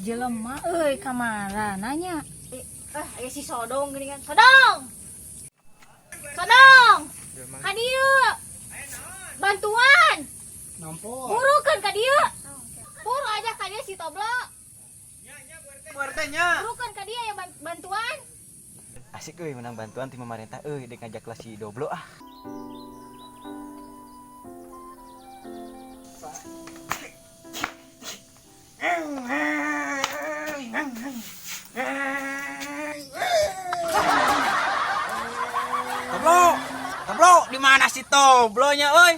Jelema euy kamara nanya. Aya si Sodong gini kan. Sodong. Sodong. Ka dieu. Bantuan. Nampo. Burukeun ka dieu. Buru aja ka dieu si Toblo. Bu RT nya. Burukeun ka dieu ya bantuan. Asik euy menang bantuan ti pemerintah euy dek ngajak kelas si Doblo ah. Toblo. Toblo, di mana si Toblonya euy?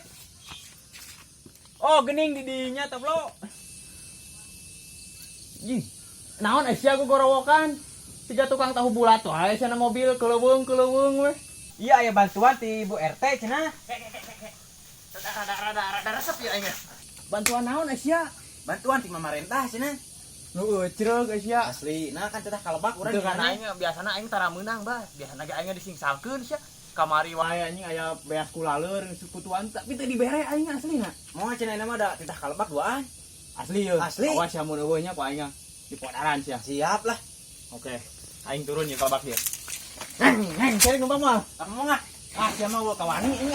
Oh, gening di dinya Toblo. Ih, naon sia gogorowokan? Tiga tukang tahu bulat wae sia na mobil keleuweung-keleuweung weh. Iya aya bantuan ti Bu RT cenah. Rada rada rada resep ya aing. Bantuan naon sia? Bantuan ti pemerintah cenah. Nu eucreug sia. Asli, nah kan cenah kalebak urang Teu kan gimana? aing biasana aing tara meunang bah. Biasana ge aing disingsalkeun sia. Kamari wae anjing aya beas kulaleur sekutuan tapi teu dibere aing aslina. Moal cenah mah da titah kalebak duaan. Asli yeuh. Asli. Awas sia mun eueuh nya ku aing dipodaran sia. Siap lah. Oke. Aing turun ya kalebak dia. Neng, neng, cari numpang mah. Kamu ngah. Ah, sia mah gua kawani ini.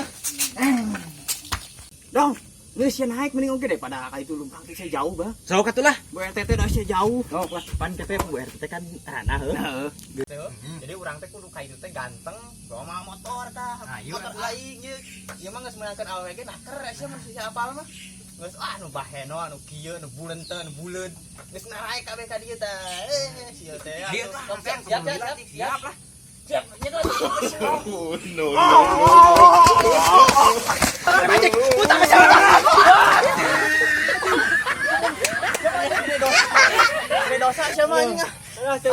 Dong, geus sia naik mending oge daripada ka itu lumpang teh sia jauh, Bang. Sok atuh lah. Bu RT teh da sia jauh. Oh, lah pan teh Bu RT teh kan ranah heuh. Heeh. Jadi urang teh kudu ka itu teh ganteng, bawa mah motor tah. Ayo, Motor aing ye. Ieu mah geus meunangkeun awewe ge naker sia mun sia apal mah. Geus ah nu baheno anu kieu nu bulenten nu buleud. Geus naraek kabeh ka dieu tah. Sia teh. Dieu atuh. tah, Siap, siap, siap, siap lah. Siap, nyekel. No, Anjing, utang ke siapa? Gede dosa siapa anjing ah.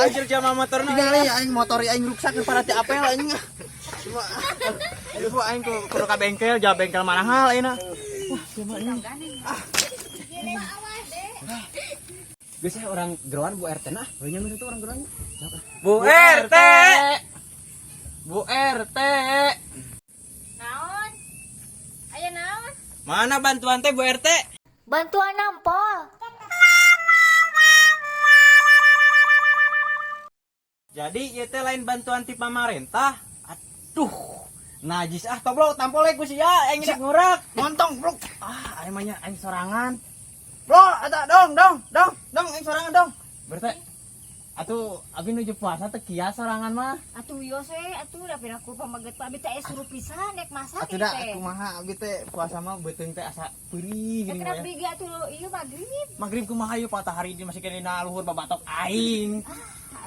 Anjir jama motorna. Tinggal aing motor aing ruksak ke parati apel anjing ah. Aduh aing kudu ka bengkel, jauh bengkel mana hal ayeuna. Wah, siapa ini? Awas deh. Geus ya orang geroan Bu RT nah. Banyak itu orang geroan. Bu RT. Bu RT. Naon? Aya naon? Mana bantuan teh Bu RT? Bantuan nampol. Jadi ieu teh lain bantuan ti pamarentah. Aduh. Najis ah Toblo tampol ku sia aing rek ngurak. Montong, bro. Ah, aing mah nya aing sorangan. Bro, eta dong, dong, dong, dong aing sorangan dong. Berarti atuh abi nuju puasa teh kias sorangan mah. Atuh yo se, atuh da piraku pamaget abi teh aya suruh pisan nek masak Atuh ieu da teh. kumaha abi teh puasa mah beuteung teh asa peurih Ya gini kenapa mah ya. ge atuh ieu magrib. Magrib kumaha ieu patah hari ini masih kene dina luhur babatok aing.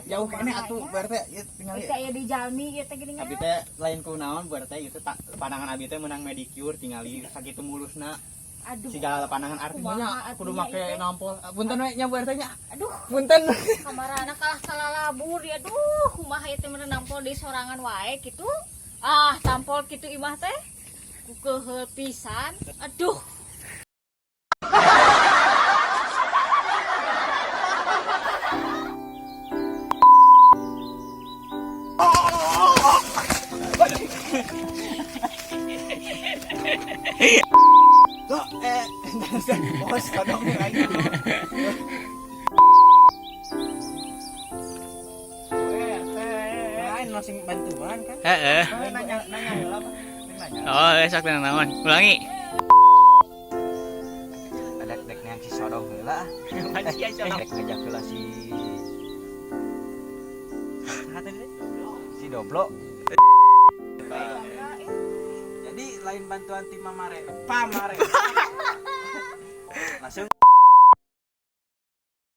Jauh kene atuh berarti ieu tingali. Teh aya di jalmi ieu teh geuningan. Abi teh lain ku naon berarti itu tak pandangan abi teh menang medicure tingali sakitu mulusna. Aduh. Segala pandangan artinya Kumaha kudu atunya make ieu teh? nampol. Punten we nya Bu RT nya. Aduh, Punten. kamarana kalah kalalabur ya aduh, kumaha ieu teh meunang nampol di sorangan wae kitu. Ah, tampol kitu imah teh. Ku keuheul pisan. Aduh. Tuh, bos kodong nih lagi. Lain masing bantuan kan. Heeh. Nanya nanya heula apa? Nanya. Oh, sok teh naon. Ulangi. Ada dek neang si Sodong heula. Dek ngajak heula si Saha tadi teh? Si Doblo. Jadi lain bantuan ti mamare, pamare. Langsung